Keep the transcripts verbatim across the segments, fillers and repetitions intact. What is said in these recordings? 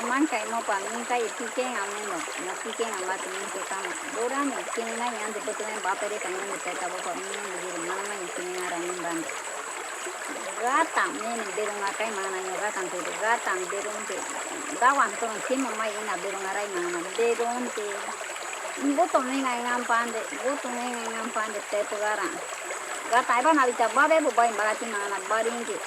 Mangkai mo pa, mingkai, pikenga memo, mo pikenga ma ti mingke kama. Dora ni kini na yan de botu men ba pere ka yan de teta bo pa, mingke ni de mana ma ni kini na ra ni ban. Gatan mene berung akai mana ni gatan te, gatan berung te. Dawan to kimo mai ina berung arai mana berung te. Botu menga ngampan de, botu menga ngampan de tepu gara. Gatan eba na bita babe bo bai bagati mana baring te.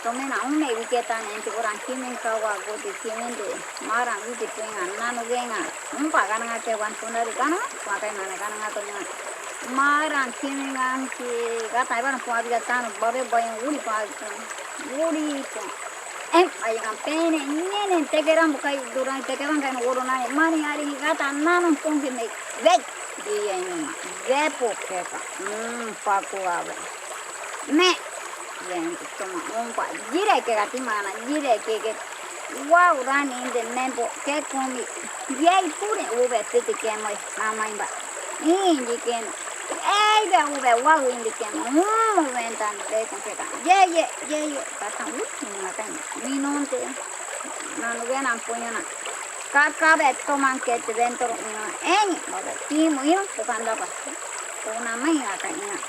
Tomena ume wiketa ne ente orang kimin kawa gote kimin de. Marang wite penga nanu genga. Umpa gana ngate wan pundari gana. Pakai mana gana ngato nya. Marang kimin ngan ki gata ibaran pun abida tanu babe bayang uri pa. Uri pa. Em ayangan pene nene tekeran bukai duran tekeran kan woro nani mani ari gata nanu pun ki me. Wek. Di yang ma. Wepo keka. Hmm paku abe. Me. Yang toma umpa. Jire keka ti mana jire keke. Wau rani inde mempo ke kumi. Yai pure ube piti kemo. Nama imba. Indi kemo. Ei be ube wau indi kemo. Hmm ube entan be kon keka. Ye ye ye ye. Kata uti matan. Minonte. Nanu be nan punyona. Kaka be toman kete bentoro minona. Eni. Babe. Timu ino. Kukanda ba. Kuna mai aka ina.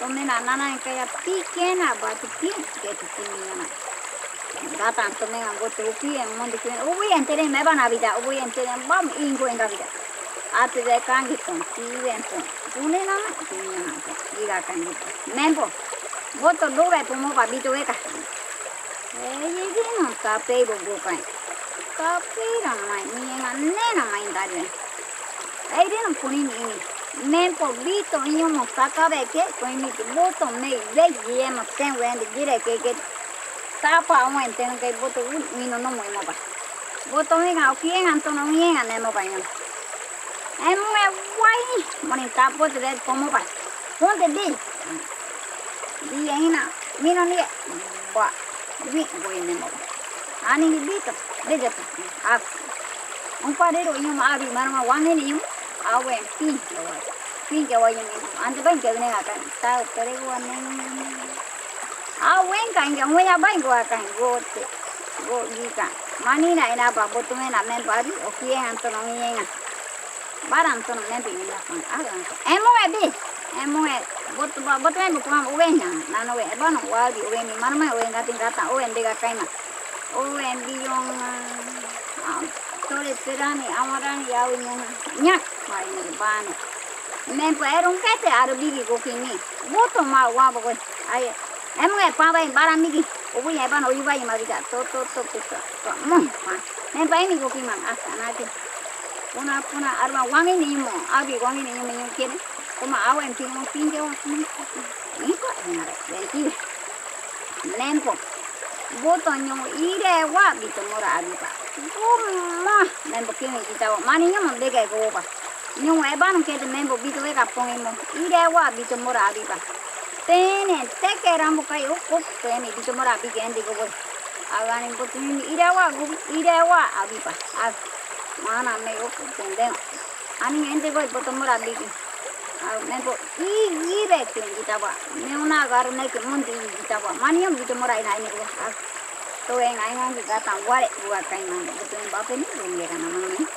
Tomena nana kaya pikena ba ti pin kete pin minona. Gatan tomenga gote uki en mondi ki uwi entere me ba na bida uwi entere ba ingo enga bida. Ate de kangi pon ti wen pon. Pune na ma ti ni na pon. Diga kangi pon. Mempo. Boto doga pomo ba bito weka. Ei di no kapei bo gokai. Kapei ra mai ni enga nena mai dari. Ei di no puni ni ini. Mempo bito inyo mo kakabe ke ko ini boto me wei ye mo ten wen de dire ke ke. Tapa wen ten ke boto u mino no mo mo ba. Boto mi nga oki enga tono mi enga ne mo ba inyo. Em we wai mo ni tapo te de pomo ba. Ponte di. Di ina mino ni ba. Wi boi ne mo. Ani ni bito. Bito. Ak. Umpa de ro inyo ma abi mano ma wangi ni inyo. Awe pin ke wa. Pin ke wa inyo. Ante ba inyo ne akan. Tau tere wa ne. Awe kan inyo wa ba inyo akan. Go te. Go di kan. Mani na ina ba botu me na men ba di. Oki enga tono mi enga. Baran tono men bi ni na kan. Aran. Emo e bi. Emo e. Botu ba botu men bu kan uwe nya. Nano we. Eba no wa bi uwe ni. Mano ma uwe nga tin kata. Uwe ndi ga kaima. Uwe ndi yong. Tore terani amarani yau nyong. Nyak. Mai ni bano. Men pa erung kete aru bigi go kini. Botu ma wa bo go. Ai. Em nge pa bai bara migi. Ubu ya ban oyu bai ma biga. To to to to to. To mo pa. Men bai mi go ki mang asta na ti. Puna puna arma wangi ni mo. Abi wangi ni mo yung kene. Kuma awen pin mo pin ke wa. Ni ko ngare. Thank you. Mempo. Boto nyong ire wa bito mora abi pa. Kuma mempo kini kita wa. Mani nyong bega go pa. Nyong eban kete mempo bito weka pong imo. Ire wa bito mora abi pa. Tene teke rambo kai uk uk tene bito mora abi ke endi go boy. Agani boto nyong ire wa go ire wa abi pa. Ag. Mana me uk uk tende. Ani endi go boto mora abi ke. Ag mempo igi be tene kita wa. Me una garu ne ke mundi igi kita wa. Mani nyong bito mora ina ini go. Ag. To enga enga ki gatan ware wa kai man. Boto nyong bape ni go nge kana mana me.